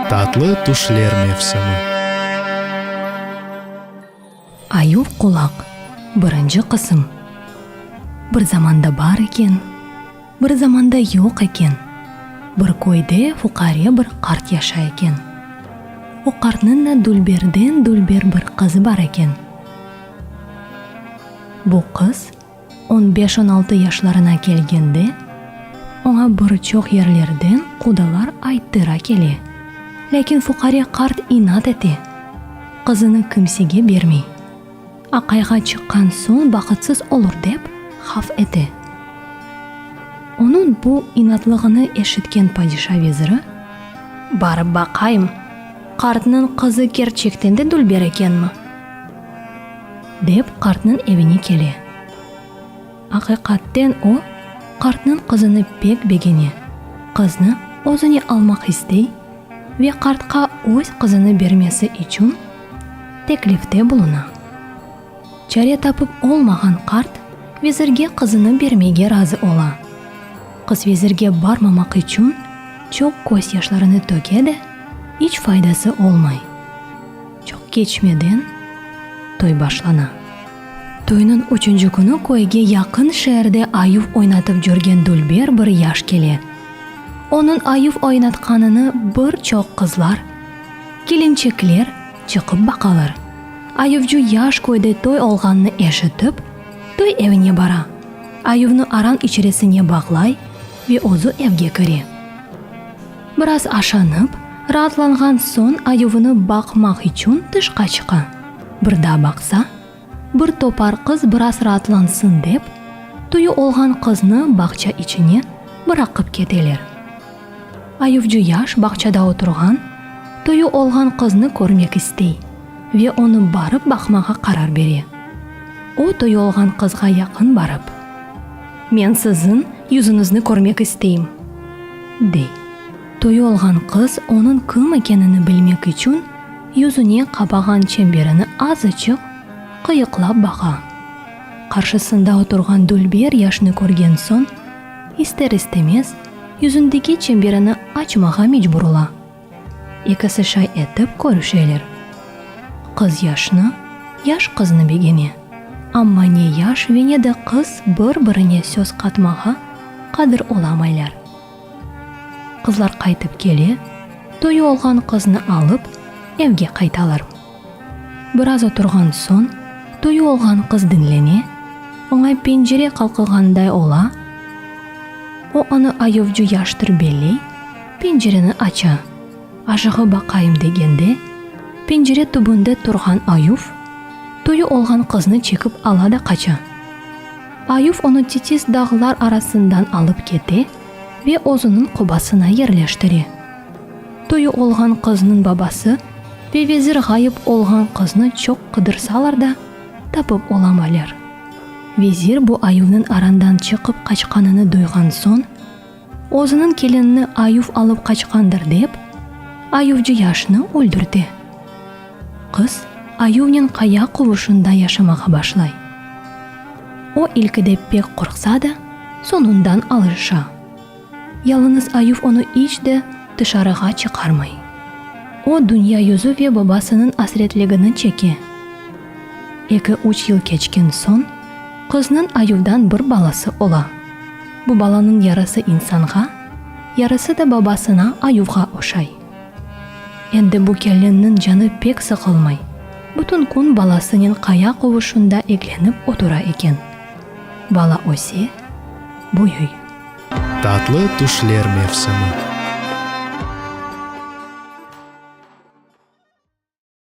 Tatlı tüşler mevsimi. Ayuv qulaq, birinci qısım. Bir zamanda bar eken, bir zamanda yoq eken, bir köyde fuqare bir qart yaşay eken. O qartnıñ da dülberden dülber bir qızı bar eken. Bu qız On beş-on altı yaşlarına kelgende, oña bir çoq yerlerden qudalar ayttıra kele. Lâkin fuqare qart inat ete, qızını kimsege bermey. Aqayğa çıqqan soñ bahıtsız olur dep, havf ete. Onıñ bu inatlığını eşitken padişa veziri. Barıp baqayım, qartnıñ qızı kerçekten de dülber ekenmi? Dep qartnıñ evine kele. Aqiqatten o, qartnıñ qızını pek begene, qıznı özüne almaq istey ve qartqa öz qızını bermesi içün teklifte buluna. Çare tapıp olmağan qart vezirge qızını bermege razı ola. Qız vezirge barmamaq içün çoq közyaşlarını töke de, iç faydası olmay. Çoq keçmeden toy başlana. Toynıñ üçünci künü köyge yaqın şeerde ayuv oynatıp cürgen dülber bir yaş kele. Onıñ ayuv oynatqanını bir çoq qızlar, kelinçekler çıqıp baqalar. Ayuvcı yaş köyde toy olğanını eşitip, toy evine bara. Ayuvnı aran içerisine bağlay ve özü evge kire. Biraz aşanıp, raatlanğan soñ ayuvını baqmaq içün tışqa çıqa. Bir daa baqsa, bir topar qız biraz raatlansın dep, toyu olğan qıznı bağça içine bıraqıp keteler. Ayuvcı yaş bağçada oturğan, toyu olğan qıznı körmek istey ve onı barıp baqmağa qarar bere. O, toyu olğan qızğa yaqın barıp. Men siziñ yüzüñizni körmek isteyim, dey. Toyu olğan qız onıñ kim ekenini bilmek içün yüzüne qapağan çemberini azıçıq qıyıqlap baqa. Qarşısında oturğan dülber yaşnı körgen soñ, ister-istemez yüzündeki çemberini açmağa mecbur ola. Ekisi şay etip körüşeler. Qız yaşnı, yaş qıznı begene. Amma ne yaş ve ne de qız bir-birine söz qatmağa qadir olamaylar. Qızlar qaytıp kele, toyu olğan qıznı alıp, evge qaytalar. Biraz oturğan soñ, toyu olğan qız diñlene, oña pencere qalqığanday ola, o onı ayuvcı yaştır belley, pencereni aça. Aşağı baqayım degende, pencere tübünde turğan ayuv, toyu olğan qıznı çekip ala da qaça. Ayuv onı titis dağlar arasından alıp kete ve özüniñ qobasına yerleştire. Toyu olğan qıznıñ babası ve vezir ğayıp olğan qıznı çoq qıdırsalar da, tapıp olamaylar. Vezir bu ayuvnıñ arandan çıqıp qaçqanını duyğan soñ, özüniñ kelinini ayuv alıp qaçqandır dep, ayuvcı yaşnı öldürte. Qız ayuvnen qaya quvuşında yaşamağa başlay. O ilkide pek qorqsa da, soñundan alışa. Yalıñız ayuv onı iç de tışarığa çıqarmay. O, dünya yüzü ve babasınıñ asretligini çeke. Eki-üç yıl keçken soñ, qıznıñ ayuvdan bir balası ola. Bu balanıñ yarısı insanğa, yarısı da babasına ayuvğa oşay. Endi bu kelinniñ canı pek sıqılmay, bütün kün balasınen qaya quvuşında eglenip otura eken. Bala öse, büyüy. Tatlı tüşler mevsimi.